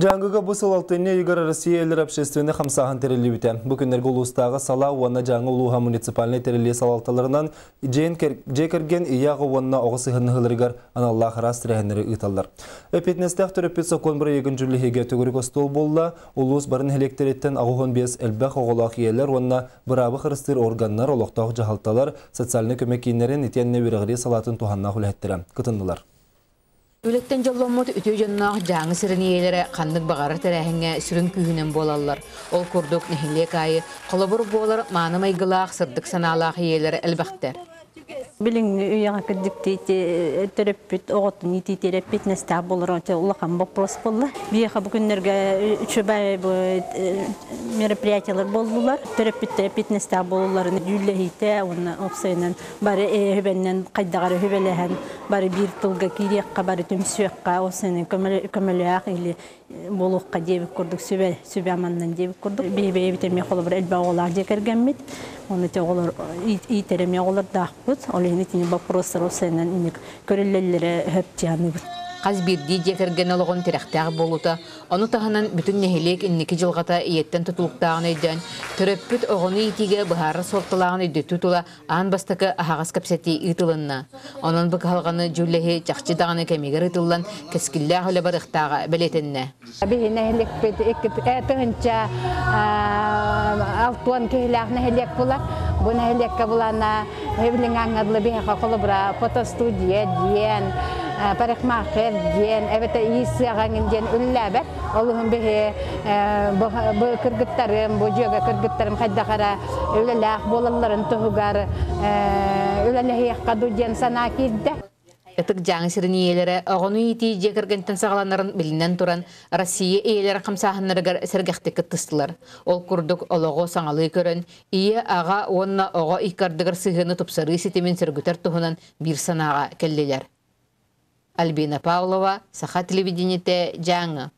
Дьааҥыга бу сыл алтынньы ыйыгар Россия Эллэр общественнай хамсааһын тэриллибитэ. Бу күннэргэ улуустааҕы салаа уонна Дьааҥы улууһа муниципальнай тэриллии салалталарынан дьиэ кэргэн ийэ аҕа уонна оҕо сыһыаннаһыыларыгар аналлаах араас тэрээһиннэри ыыталлар. Эппиэтинэстээх төрөппүт сокуон бырайыагын дьүүллэһиигэ төгүрүк остуол буолла. Улуус бары нэһилиэктэриттэн 85 элбэх оҕолоох ийэлэр уонна быраабы харыстыыр органнар, олохтоох дьаһалталар, социальнай көмө кииннэрин итиэннэ үөрэҕирии салаатын туһаннаах үлэһиттэрэ кытыннылар. Үлэттэн дьолломмут үтүө дьонноох Дьааҥы сирин ийэлэрэ ханнык баҕарар тэрээһиҥҥэ сүрүн күүһүнэн буолаллар. Ол курдук нэһилиэк аайы холобур буолар мааны майгылаах, сырдык санаалаах ийэлэр элбэхтэр. Билиҥҥи үйэҕэ кырдьыктыы төрөппүт оҕотун иитиитигэр эппиэтинэстээх буолара улахан боппуруос буолла. Биһиэхэ бу күннэргэ үчүгэй мероприятиелар буоллулар. Төрөппүттэр эппиэтинэстээх буолууларын дьүүллэһиитэ уонна уопсайынан бары эһибэннэн хайдах эрэ үһүбэлэһэн бары биир тылга киириэххэ, бары түмсүөххэ, ол сэнэн көмөлөөх или буолуохха диэбит курдук сүбэ сүбэ аманнан диэбит курдук биһи бэйэбит эмиэ холобур элбэх оҕолоох дьиэ кэргэммит оны те оҕолор иитэр эмиэ оҕолордаахпыт ол иһин итини боппуруостар ол сэнэн инник көрүллэллэрэ өһөп дьаныыбыт. Хас биирдии дьиэ кэргэн олоҕун тирэхтээх буолуута, ону таһынан бүтүн нэһилиэк инники дьылҕата ийэттэн тутулуктааҕын өйдөөн, төрөппүт оҕону иитиигэ быһаарар суолталааҕын өйдөтүү тула аан бастакы аһаҕас кэпсэтии ыытылынна. Онон бу кыһалҕаны дьүүллэһии чахчы даҕаны кэмигэр ыытыллан, кэскиллээх үлэ барыахтааҕа бэлиэтэннэ. Биһи нэһилиэкпит тыһынча алтуон киһилээх нэһилиэк булар. Бу нэһилиэккэ булана Эвлиҥаҥҥа биһиэхэ холобура фотостудия диэн, парикмахер диэн, эбэтэ иис сыаҕаҥын диэн үллээбэт. Ол иһин биһи бу кыргыттарым, бу дьүөгэ кыргыттарым хайдах эрэ үлэлээх буолалларын туһугар үлэлэһиэххэ дуу диэн санаа киирдэ. Ытык Дьааҥы сирин ийэлэрэ оҕону иитии дьиэ кэргэнтэн саҕаланарын билинэн туран, Россия ийэлэрэ хамсааһыннарыгар сэргэхтик кыттыстылар. Ол курдук олоҕу саҥалыы көрөн, ийэ, аҕа уонна оҕо икки ардыгар сыһыаны тупсарыы ситимин сөргүтэр туһунан биир санааҕа кэллилэр. Альбина Павлова, Саха телевидениетэ, Дьааҥы.